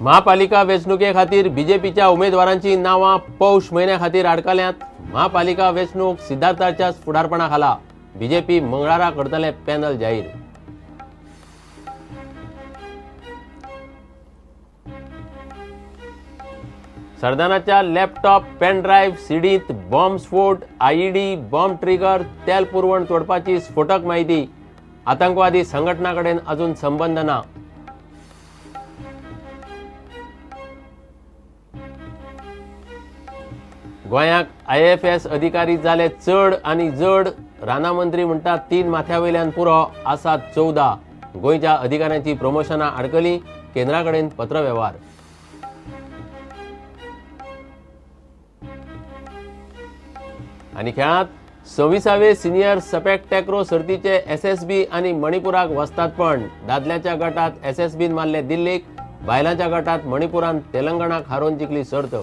महापालिका वेंचणुके खातीर बीजेपीच्या उमेदवारांची नांवां पौष म्हयन्या खातीर आडकल्यांत. महापालिका वेंचणूक सिद्धार्थाच्या फुडारपणा खाला बीजेपी मंगळारा करतले पॅनल जाहीर. सरदानाच्या लॅपटॉप, पेनड्रायव्ह, सीडींत बॉम्ब स्फोट, आयईडी, बॉम्ब ट्रिगर, तेल पुरवण तोडपाची स्फोटक माहिती. आतंकवादी संघटना कडेन अजून संबंध ना. गोंयाक IFS अधिकारी जाले चड आनी जड. राना मंत्री म्हणटात 3 माथ्या वयल्यान पुरो, आसात 14. गोंयच्या अधिकाऱ्यांची प्रमोशनां आडकली, केंद्रा कडेन पत्रवेव्हार. आनी खेळांत 26वे सिनियर सपेक टॅक्रो सर्तीचे SSB आनी मणिपुराक वस्तादपण. दादल्याच्या गटात SSBन मारले दिल्लीक, बायलांच्या गटात मणिपुरान तेलंगणाक हारोवन जिखली सर्त.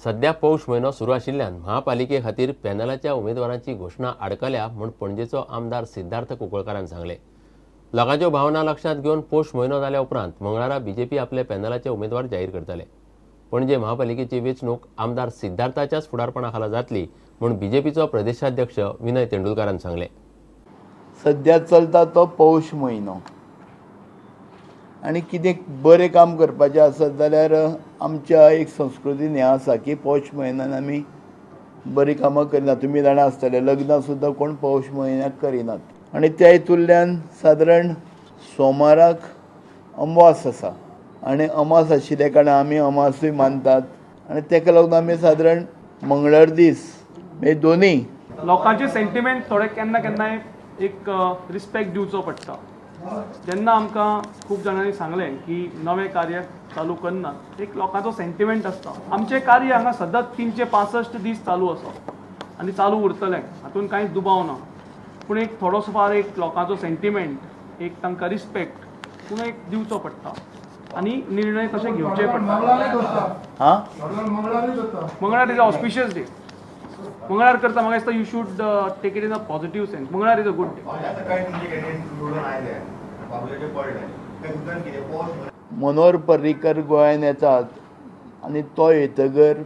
सध्या पौष म्हयनो सुरू आशिल्ल्यान महापालिके खातीर पॅनलाच्या उमेदवारांची घोशणा आडकल्या म्हूण पणजेचो आमदार सिद्धार्थ कुंकळकारान सांगलें. लोकांच्यो भावना लक्षांत घेवन पौष म्हयनो जाल्या उपरांत मंगळारा बीजेपी आपले पॅनलाचे उमेदवार जाहीर करतले. पणजे महापालिकेची वेंचणूक आमदार सिद्धार्थाच्याच फुडारपणा खाला जातली म्हूण बीजेपीचो प्रदेशाध्यक्ष विनय तेंडुलकारान सांगलें. सध्या चलता तो पौष म्हयनो आनी कितें बरें काम करपाचें आसत जाल्यार आमच्या एक संस्कृतीन हें आसा की पौष म्हयन्यान आमी बरीं कामां करिनात. तुमी जाणा आसतले, लग्नां सुद्दां कोण पौष म्हयन्याक करिनात. आनी त्या हितूंतल्यान सादारण सोमाराक अमावास आसा आनी अमास आशिल्ल्या कारणान आमी अमासूय मानतात आनी ताका लागून आमी सादारण मंगळार दीस म्हणजे दोनूय लोकांचे सेंटिमेंट थोडे केन्ना केन्नाय एक रिस्पेक्ट दिवचो पडटा. जेन्ना आमकां खूब जाणांनी सांगलें की नवें कार्य चालू करना, एक लोकांचो सेंटिमेंट आसता. आमचें कार्य हांगा सदांच 365 दीस चालू आसा आनी चालू उरतलें, हातूंत कांयच दुबाव ना. पूण एक थोडोसो फार एक लोकांचो सेंटिमेंट, एक तांकां रिस्पेक्ट पूण एक दिवचो पडटा आनी निर्णय तशे घेवचे पडटा. मंगळार is a auspicious day. मंगळार करता म्हाका दिसता you should take it in a positive sense. मंगळार is a good day. Manohar Parrikar गोंयांत येतात आनी तो येतगर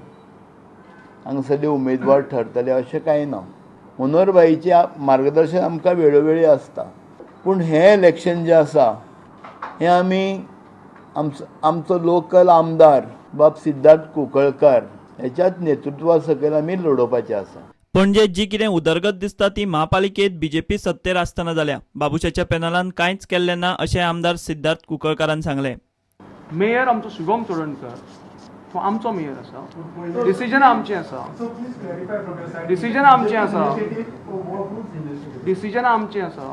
हांगासरले उमेदवार ठरतले अशें कांय ना. मनोहर भाईचें मार्गदर्शन आमकां वेळोवेळी आसता, पूण हें इलेक्शन जें आसा हें आमी आमचो लोकल आमदार बाब सिद्धार्थ कुंकळकार हेच्याच नेतृत्वा सकयल आमी लडोवपाचें आसा. पणजे जी कितें उदरगत दिसता ती महापालिकेत बीजेपी सत्तेर आसतना जाल्या. बाबुशाच्या पॅनलान कांयच केल्लें ना अशें आमदार सिद्धार्थ कुंकळकारान सांगलें. मेयर आमचो शुभम चोडणकर तो आमचो मेयर आसा, डिसिजन आमचें आसा, डिसिजन आमचें आसा, डिसिजन आमचें आसा.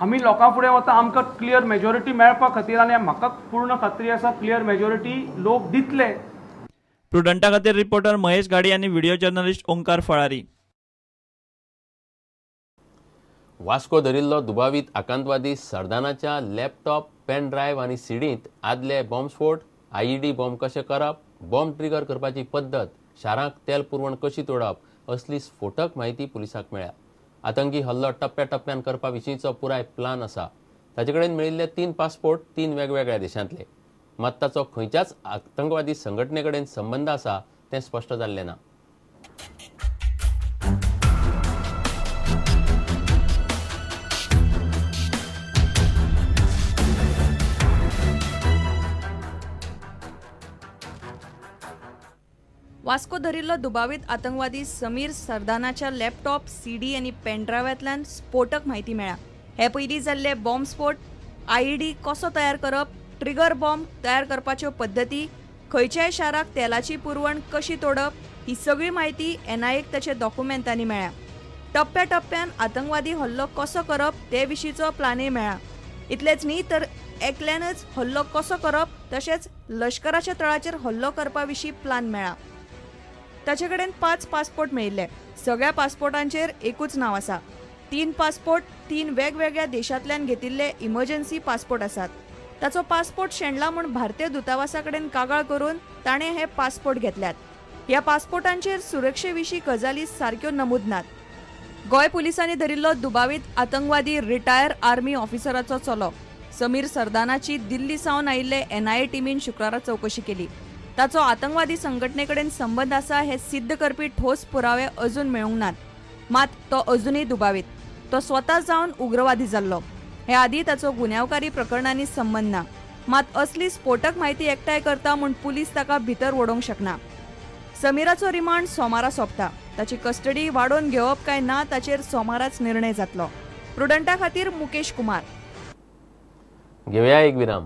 आमी लोकां फुडें वता, आमकां क्लियर मेजॉरिटी मेळपा खातीर आनी म्हाका पूर्ण खात्री आसा क्लियर मेजॉरिटी लोक दितले. प्रुडंटा खातीर रिपोर्टर महेश घाडी आनी व्हिडिओ जर्नलिस्ट ओंकार फळारी. वास्को धरिल्लो दुबावीत आकांतवादी सरदानाच्या लॅपटॉप, पेनड्रायव्ह आनी सीडींत आदले बॉम्बस्फोट, आयईडी बॉम्ब कशें करप, बॉम्ब ट्रिगर करपाची पद्दत, शारांक तेल पुरवण कशी तोडप असली स्फोटक म्हायती पुलिसांक मेळ्ळ्या. आतंकी हल्लो टप्प्या टप्प्यान करपा विशींचो पुराय प्लान आसा. ताचे कडेन मेळिल्ले 3 पासपोर्ट 3 वेगवेगळ्या देशांतले. मात ताचो खंयच्याच आतंकवादी संघटने कडेन संबंद आसा तें स्पश्ट जाल्लें ना. वास्को धरिल्लो दुबावीत आतंकवादी समीर सरदानाच्या लॅपटॉप, सीडी आनी पेनड्रायव्हांतल्यान स्फोटक म्हायती मेळ्ळ्या. हे पयलीं जाल्ले बॉम्बस्फोट, आयईडी कसो तयार करप, ट्रिगर बॉम्ब तयार करपाच्यो पद्दती, खंयच्याय शाराक तेलाची पुरवण कशी तोडप ही सगळी म्हायती एनआयएक ताच्या डॉक्युमेंटांनी मेळ्ळ्या. टप्प्या टप्प्यान आतंकवादी हल्लो कसो करप ते विशींचो प्लानय मेळ्ळा. इतलेंच न्ही तर एकल्यानच हल्लो कसो करप तशेंच लश्कराच्या तळाचेर हल्लो करपा विशीं प्लान मेळ्ळा. ताचे कडेन 5 पासपोर्ट मेळिल्ले. सगळ्या पासपोर्टांचेर एकूच नांव आसा. 3 पासपोर्ट 3 वेगवेगळ्या देशांतल्यान घेतिल्ले इमर्जन्सी पासपोर्ट आसात. ताचो पासपोर्ट शेणला म्हूण भारतीय दूतावासा कडेन कागाळ करून ताणें हे पासपोर्ट घेतल्यात. ह्या पासपोर्टांचेर सुरक्षे विशीं गजाली सारक्यो नमूद नात. गोंय पुलिसांनी धरिल्लो दुबावीत आतंकवादी रिटायर आर्मी ऑफिसराचो चलो समीर सरदानाची दिल्ली सावन आयिल्ले एनआयए टिमीन शुक्रारा चवकशी केली. ताचो आतंकवादी संघटने कडेन संबंद आसा हे सिद्ध करपी ठोस पुरावे अजून मेळूंक नात. मात तो अजूनय दुबावीत. तो स्वता जावन उग्रवादी जाल्लो. हे आदी ताचो गुन्यांवकारी प्रकरणांनी संबंद ना. मात असली स्फोटक म्हायती एकठांय करता म्हूण पुलीस ताका भितर ओडोवंक शकना. समीराचो रिमांड सोमारा सोंपता. ताची कस्टडी वाडोवन घेवप काय ना ताचेर सोमाराच निर्णय जातलो. प्रुडंटा खातीर मुकेश कुमार. घेवया एक विराम.